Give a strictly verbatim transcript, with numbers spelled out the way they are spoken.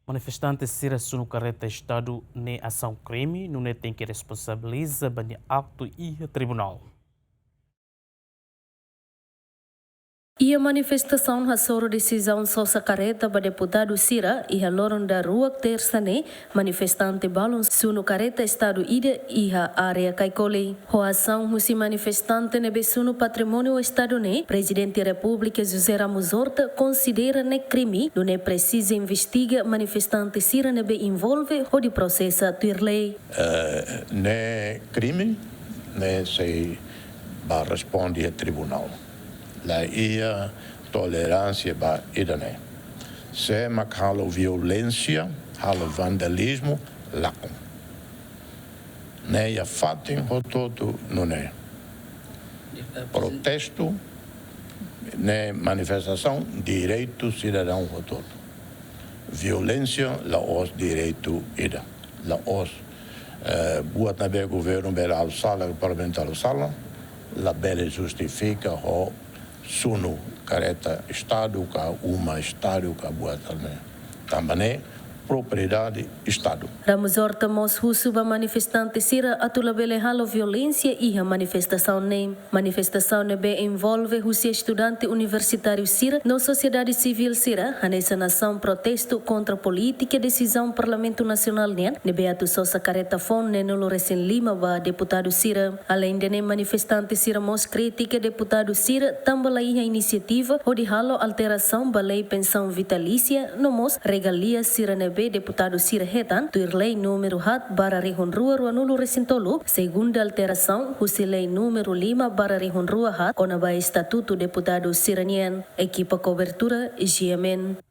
Manifestante sira sunu kareta Estadu ne'e asaun krime, nune'e tenke responsabiliza ba nia aktu iha tribunál. Iha manifestasaun hasoru desizaun sosa kareta ba deputadu sira iha loron daruak Tersa ne'e, manifestante balun sunu kareta Estadu ida iha área Caicoli. Ho asaun husi manifestante ne'ebé sunu patrimóniu Estadu ne'e, Prezidente Repúblika José Ramos Horta konsidera ne'e krime, nune'e presiza investiga manifestante sira ne'ebé envolve hodi prosesa tuir lei. Eh, ne'e krime, ne'e sei ba responde iha tribunál. La iha toleránsia ba ida-ne'e. Sé mak halo violénsia, halo vandalizmu, lakon. Ne'e iha fatin hotu-hotu nune'e. Protestu, ne'e manifestasaun, direitu sidadaun hotu-hotu. Violénsia la'ós direitu ida. La'ós, eh, buat ne'ebé governu bele halo sala, parlamentu halo sala, labele justifika ho sunu kareta Estadu ka uma Estadu ka buat ne'e. Tanba ne'e propriedade Estadu. Ramos Horta mós husu ba manifestante sira atu labele halo violénsia iha manifestasaun ne'e. Manifestasaun ne'ebé envolve husi estudante universitáriu sira no sosiedade sivíl sira, hanesan asaun protestu kontra polítika desizaun Parlamentu Nasionál nian, ne'ebé atu sosa kareta foun neenulu resin lima ba deputadu sira. Aleinde ne'e, manifestante sira mós kritika deputadu sira tanba la iha inisiativa hodi halo alterasaun ba lei pensaun vitalísia, no mós regalia sira ne'ebé deputadu sira hetan, tuir lei númeru haat barra rihun rua ruanulu resin tolu, segunda alterasaun husi lei númeru lima barra rihun rua haat, kona-ba estatutu deputadu sira nian. Ekipa kobertura, G M N.